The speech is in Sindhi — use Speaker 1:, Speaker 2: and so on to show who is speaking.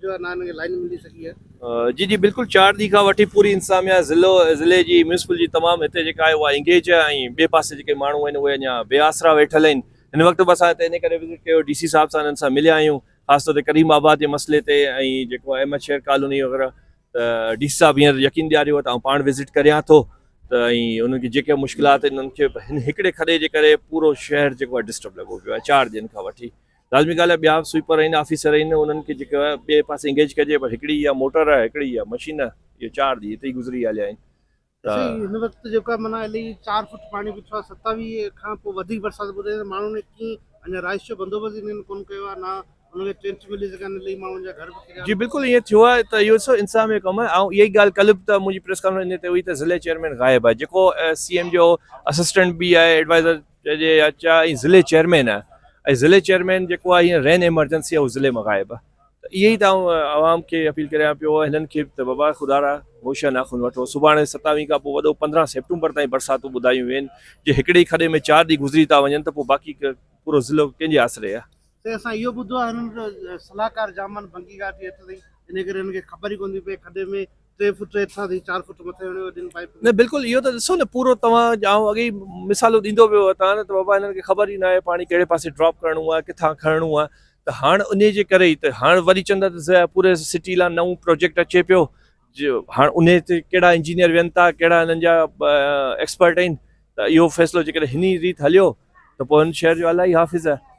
Speaker 1: جو آهي نه هنن کي لائين ملي سگهي آهي.
Speaker 2: جي جي بلڪل چار ڏينهن کان وٺي پوري انتظاميا ضلعو ضلعي جي ميونسپل جي تمام هتي جيڪا آهي اها انگيج آهي ۽ ٻئي پاسي جيڪي ماڻهو آهن اهي اڃا بي آسرا ويٺل آهن هن وقت به اسان هتي ان ڪري وزٽ ڪيو ڊي سي صاحب سان هنن سان مليا آهيون خاص طور تي ڪريم آباد جي مسئلي تي ۽ جيڪو احمد شهر ڪالوني وغيره ته ڊي سي صاحب هينئر يقين ڏياريو آهي ته آئون پاڻ وزٽ ڪريان ٿو ته ۽ انهن کي جيڪي مشڪلات آهن انهن کي هن هڪڙي کڏي جي ڪري پورو شهر جيڪو آهي ڊسٽرب لڳو پيو آهي چار ڏينهن کان وٺي لازمي ڳالهه آهي ٻيا به سوئپر آهن آفيسر آهن انهن کي جيڪو آهي ٻئي پاسي انگيج ڪجي پر هڪڙي اها موٽر آهي هڪڙي اها مشين آهي اهي چار ڏينهن هتي ئي گذري هليا آهن ته
Speaker 1: سائين هن وقت جيڪو آهي معنيٰ الائي چار فوٽ پاڻي بيٺو آهي 27 کان پوء وڌيڪ برسات ٻڌائي ته ماڻهن کي ڪيئن اڃا رهائش جو بندوبست ئي هنن ڪونه ڪيو آهي نه انهن کي ٽينٽ ملي سگهيا آهن الائي ماڻهن جا گهر به ڪريا
Speaker 2: جي بلڪل ائين ٿيو آهي ته اهو ڏسو انصاف جو ڪم آهي آئون اها ئي ڳالهه ڪلهه به ته منهنجي پريس ڪانفرنس ان تي هئي ته ضلعي چيئرمين غائب آهي جيڪو سي ايم جو اسسٽنٽ به آهي ايڊوائزر چئجي يا ڇا ۽ ضلعي چيئرمين آهي ۽ ضلعي چيئرمين جيڪو آهي هينئر رين ايمرجنسي آهي اهو ضلعي مان غائب آهي ته اهي ئي ته آئون عوام کي اپيل ڪريان پيو هنن کي به ته بابا خدارا هوش ۽ ناخن وٺو سڀاڻي ستاويهه کان پوء وڏو 15 سيپٽمبر تائين برساتون ٻڌايون ويون آهن جي هڪڙي ئي کڏي ۾ چار ڏينهن گذري ٿا وڃن ته پوء باقي پورو ضلعو ڪنهن جي آسري آهي.
Speaker 1: سائين اسان اهو ٻڌو آهي هنن جو صلاحڪار جامان ڀنگي گهاٽي هيٺ اٿئي انهي ڪري هنن کي خبر ئي ڪونه ٿي پئي کڏي ۾ ٽي فوٽ هيٺان ٿي چار فوٽ مٿي وڃي وڏين پائيپ
Speaker 2: نه بلڪل اهو ته ڏسو نه پورو توهان آئون اڳي ئي مثالون ڏيندو پيو وتان نه ته بابا هنن کي خبر ئي ناهي پاڻي ڪهڙي پاسي ڊراپ ڪرڻو آهي ڪٿان کڻڻو آهي ته هاڻ انهي جي ڪري ئي ته هاڻ وري چوندا ته پوري سٽي لاء نئون پروجيڪٽ اچي پيو هاڻ انهي تي ڪهڙا انجنيئر ويهن ٿا ڪهڙا هنن جا ايڪسپرٽ آهن ته اهو فيصلو جيڪڏهن هن ئي ريت هليو ته پوء هن شهر جو الله ئي حافظ آهي.